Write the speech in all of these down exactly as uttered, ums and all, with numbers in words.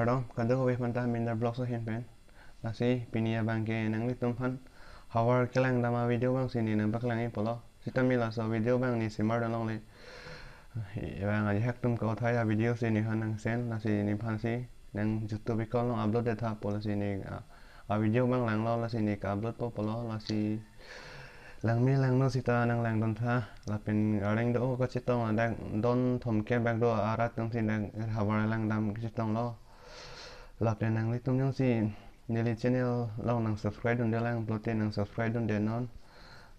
Kardom, kadokave aphanta Minder Vlogs ahin pen. Lasi pini abang ke nanglitum aphan havar kelangdam a-video abang si ne nangpaklangji pulo. Sitame laso video abang ne semardun longle. Abang ajahak atum kauthai a-video si nephan nang send, lasi nephan si nang YouTube account along upload det tha pulo, lasi ne, ah, a-video abang langlo, lasi ne ka-upload po pulo, lasi langme langno sita nanglangdun tha, lapen areng do kachetong, ladak don thomkep bak do arat atum si dak havar langdam kachetonglo. Lapen nanglitum jongsi neli channel along nang subscribe dundelang pulote nang subscribe dunde non.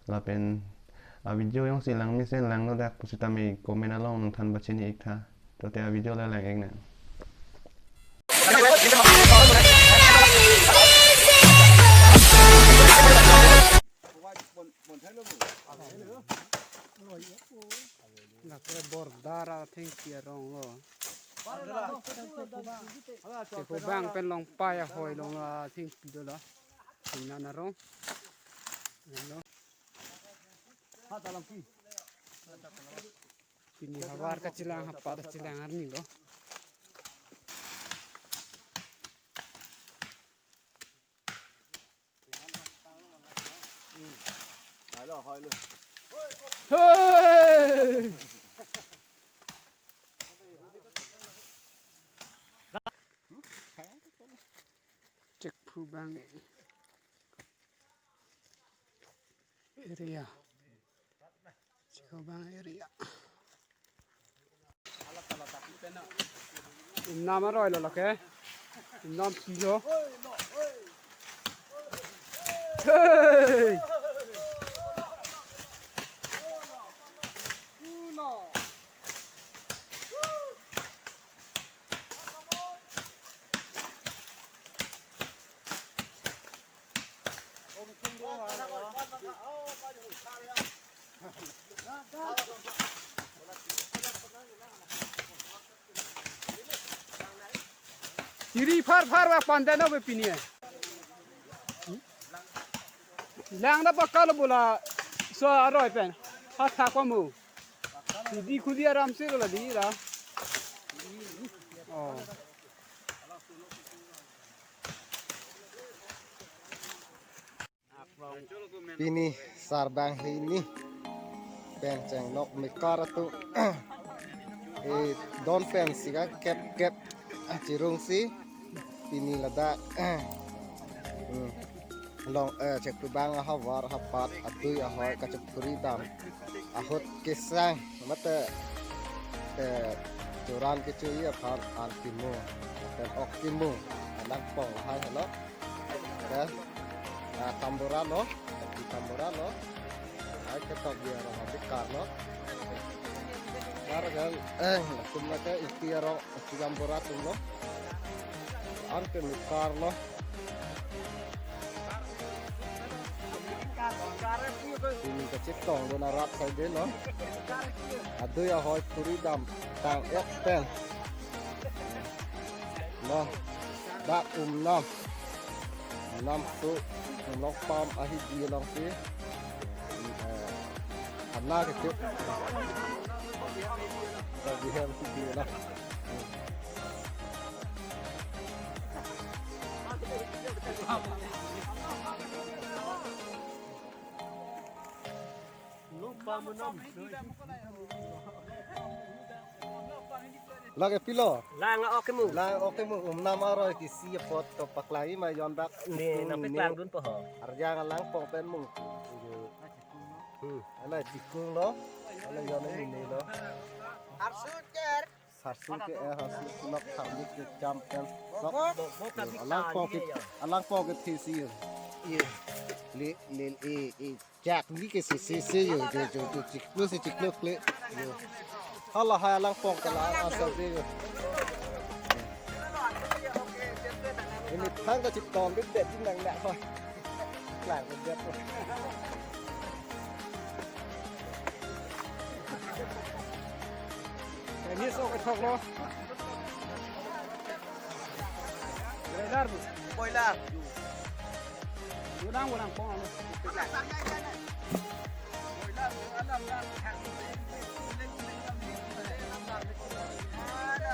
Lapen a-video jongsi langmesen langno dak pusitame comment along nangthan pachini ik tha. Tote a-video le lang ik nang. Lake border athengpi arong lo. Chehubang pen Longpai ahoi along lo athengpi dolo. Tingnan arong. Lo. Pini havar kachelang, havar kachelang arni lo. Hey! Chehubang area. Chehubang area. Umnam aroi lo lake. Umnam pilo. Hey! Siri phar phar bak pande no be pini. Langdam pakka lo bola so aroi pen. Ha tha ko mu. Sidi khuli aram se lo la di ra. Oh. Pini sarbang hini pen chenglok mekar atum, eh, don pen si kep kep chirung si pini ladak, hmm, long, eh, Chehubang ahavar hapat adui ahoi kachepuri dam ahut kesang mate, eh, churan kechoji aphan an kimu pen ok kimu alangpong lahai helo. Ya. Ah, tambura lo, di tambura lo. Ai ketok dia lo, di kar lo. Kar kan, eh, tum na ke iti aro, iti tambura tum lo. An ke mi kar lo. Ini kecil tong lo narat saja lo. Adui ahoi puri dam tang ek pen. Lo, dak umnam. Umnam tu, umnam pam ahi di along si. Eh, ana kecil. Lagi hem si di along. Lake pilo. Lang ok kimu. Lang ok kimu, umnam aroi ke isi apot to paklangji ma yon dak. Ne, ne, nang ne. Paklang dun po ho. Arjang alangpong pen mung. Hmm. Ala chikung lo. Ala yon ne lo. Arsut ker. Sarsu ke, eh, sarsu nok thambi ke jam pen nok. Bo, bo, bo, alangpong ke, alangpong ke thesi. Iya. Le, le, e, e, jak ni ke si, si, si, yo, yo, yo, yo, chiklo si chiklo kle. Yo. Hala hai alangpong ke la asa de yo. Ini thang ke chik ton bit det nang nak ho. Lang ke det. Ini so kethok lo. Broiler bu. Boiler. Ulang, ulang, pong alo. Boiler, alam, alam. Ada.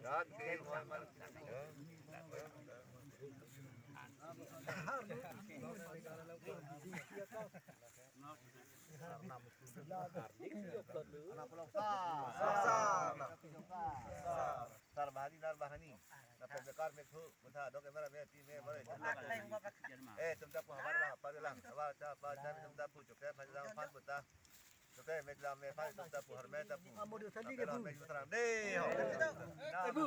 Rat ke, oi, mal. Anak pulang sa. Sa. Sarbahani, Narbahani. Na pemekar mekhu, kutha, dok emera me, ti me, bare. Eh, tum ta pu habar lah, habar lang. Habar cha, habar cha, tum ta pu, chok, eh, habar lang, pan puta. Chok, eh, mek lang, me, pan, tum ta pu, har me ta pu. Amo do sadi ke pu. Mek lang, de, ho. Eh, pu.